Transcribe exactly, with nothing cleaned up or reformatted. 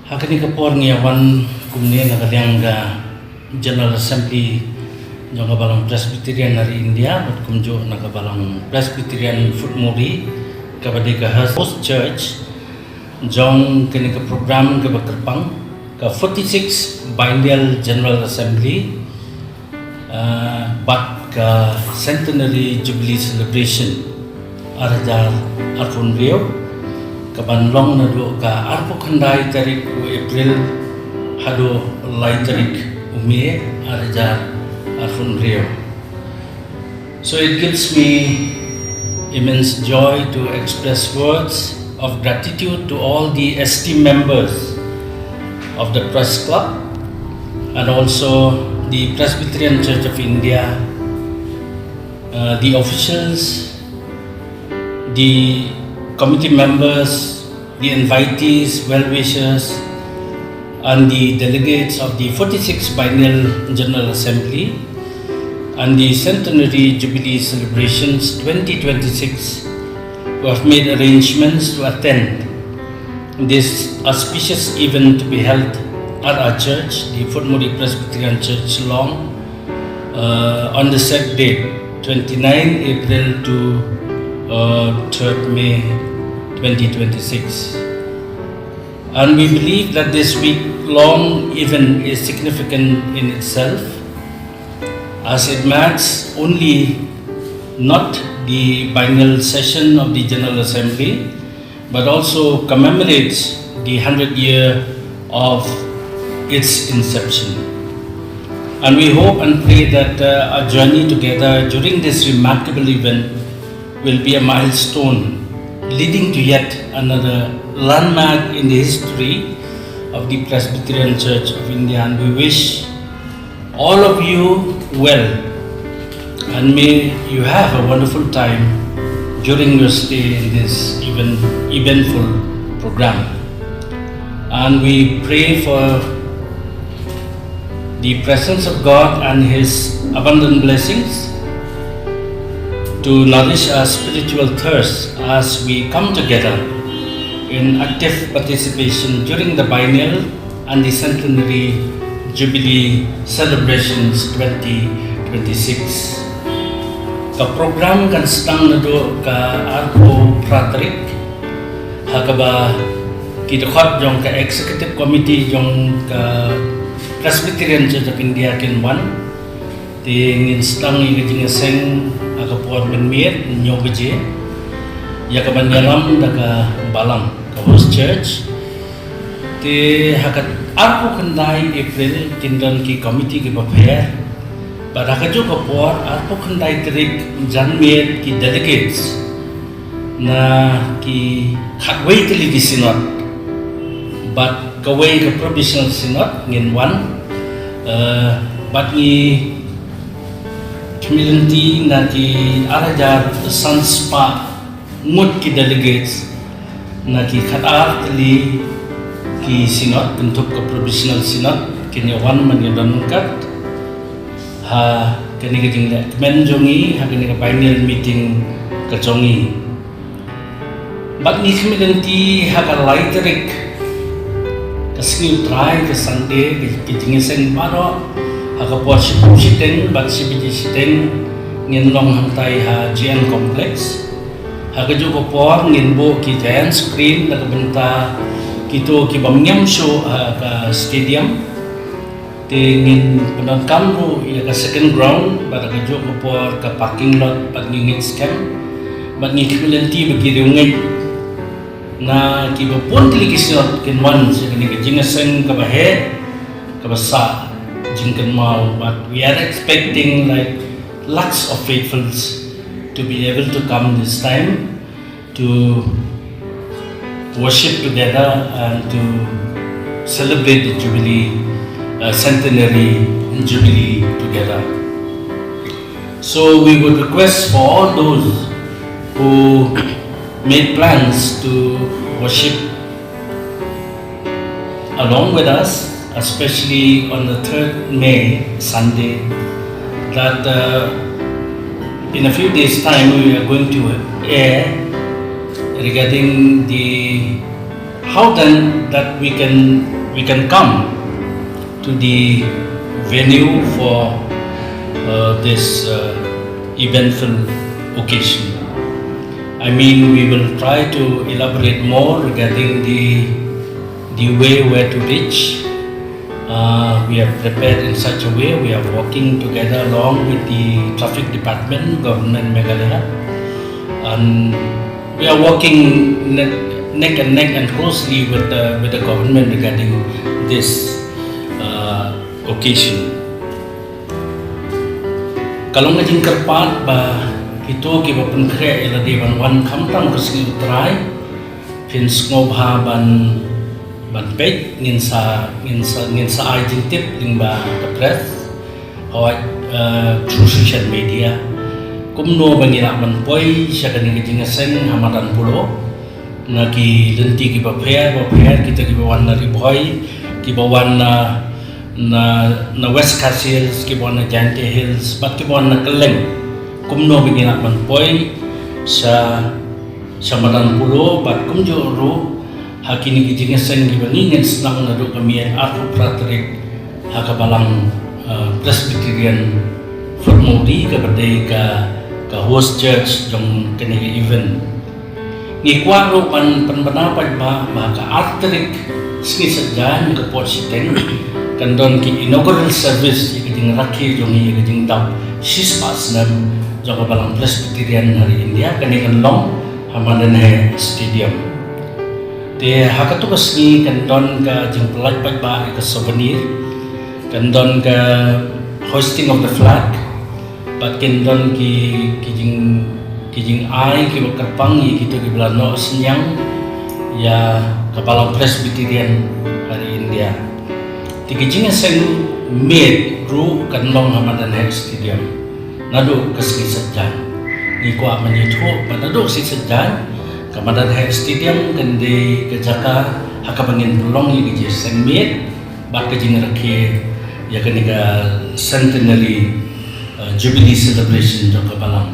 Ha kane ka por ngi ïa wan kumne na ka liang ka General Assembly jong ka Balang Presbyterian ha ri India bad kumjuh na ka Balang Presbyterian Phutmori, kaba dei ka host church jong kane ka program kaba kyrpang, ka forty-six Biennial General Assembly, ah, bad ka Centenary Jubilee Celebration ar hajar arphew hynriew, kaban long naduh ka arphew khyndai tarik u April haduh lai tarik u May ar hajar arphew hynriew. So it gives me immense joy to express words of gratitude to all the esteemed members of the Press Club and also the Presbyterian Church of India, uh, the officials, the committee members, the invitees, well-wishers, and the delegates of the forty-sixth Biennial General Assembly and the Centenary Jubilee Celebrations twenty twenty-six, who have made arrangements to attend this auspicious event to be held at our church, the Phutmori Presbyterian Church, Shillong, uh, on the said date, twenty-nine April to, uh, third May twenty twenty-six. And we believe that this week-long event is significant in itself, as it marks only not the biennial session of the General Assembly, but also commemorates the hundred year of its inception. And we hope and pray that, uh, our journey together during this remarkable event will be a milestone leading to yet another landmark in the history of the Presbyterian Church of India. And we wish all of you well, and may you have a wonderful time during your stay in this even eventful program. And we pray for the presence of God and His abundant blessings to nourish our spiritual thirst as we come together in active participation during the biennial and the centenary jubilee celebrations twenty twenty-six. Ka program kan sdang naduh ka arphew phra tarik, ha kaba ki dkhot jong ka Executive Committee jong ka Presbyterian Church of India kin wan. Te ngin sdang ïa ka jingïaseng ha ka por mynmiet hynñiew baje, ïa kaban ïalam da ka balang, ka host church. Te ha ka arphew khyndai April kin don ki committee kiba pher. Bad ha kajuh ka por arphew khyndai tarik janmiet ki delegates na ki khatwei tylli ki synod bad kawei ka provisional synod ngin wan, eh, bad ngi khmih lynti na ki ar hajar san spah ngut ki delegates na ki khatar tylli ki synod, kynthup ka provisional synod, kin ïa wan ban ïa don ryngkat ha kane ka jingleh kmen jong ngi, ha kane ka biennial meeting ka jong ngi. Bad ngi khmih lynti ha ka lai tarik, ka sngi U Trai, ka Sunday, ka, ka jingïaseng baroh ha ka por shiphew shiteng bad shi baje shiteng ngin long hangtai ha G N Complex. Ha kajuh ka por ngin buh ki giant screen na ka bynta kito ki bym ñiam shuh ha ka stadium. Te ngin pyndonkam ruh ïa ka second ground bad ha kajuh ka por ka parking lot bad ngi ngeit skhem bad ngi khmih lynti ba ki riewngeit na kiba bun tylli ki synod kin wan sha kane ka jingïaseng kaba heh, kaba sah jingkynmaw, but we are expecting, like, lakhs of faithfuls to be able to come this time to worship together and to celebrate the Jubilee, uh, centenary Jubilee together. So we would request for all those who made plans to worship along with us, especially on the third May, Sunday, that, uh, in a few days' time we are going to air regarding the, how then that we can we can come to the venue for uh, this uh, eventful occasion. I mean, we will try to elaborate more regarding the the way where to reach. Uh, we have prepared in such a way. We are working together along with the traffic department, government Meghalaya, and we are working ne- neck and neck and closely with the with the government regarding this uh, occasion. Ka long ka jingkyrpad ba kito kiba pynkhreh ïa lade ban wan khamtam ka sngi U Trai, phin sngewbha ban ban peit, ngin sa ngin sa ngin sa ai jingtip lyngba ka press. Hooid, uh, through social media. Kumno ba ngi lah ban poi sha kane ka jingïaseng ha madan Polo na ki lynti kiba pher ba pher, kita kiba wan na Ri Bhoi, kiba wan na na na West Khasi Hills, kiba wan na Jaintia Hills, bad kiba wan na kylleng. Kumno ba ngi lah ban poi sha sha madan Polo bad kumjuh ruh ha kine ki jingïaseng kiba ngi ngin sdang naduh ka miet arphew phra tarik ha ka balang uh, Presbyterian Fort Mawrie kaba dei ka ka host church jong kane ka event. Ngi kwah ruh ban pynbna pat ba ba ka ar tarik sngi Saitjaiñ ka por shiteng kan don ki inaugural service ïa ka jingrakhe jong ngi ïa ka jingdap shispah snem jong ka balang Presbyterian ha ri India, kane kan long ha Madan Heh Stadium. Te ha katu ka sngi kan don ka jingpyllait paidbah ïa ka souvenir, kan don ka hoisting of the flag, bad kan don ki ki jing ki jingai kiba kyrpang ïa kito kiba la noh synñiang ïa ka balang Presbyterian ha ri India. Te ki jingïaseng miet ruh kan long ha Madan Heh Stadium naduh ka sngi Saitjaiñ. Ngi kwah ban ïathuh ba naduh ka sngi Saitjaiñ ka Madan Heh Stadium kan dei ka jaka ha kaba ngin pynlong ïa ka jingïaseng miet bad ka jingrakhe ïa kane ka centenary uh, jubilee celebration jong ka balang.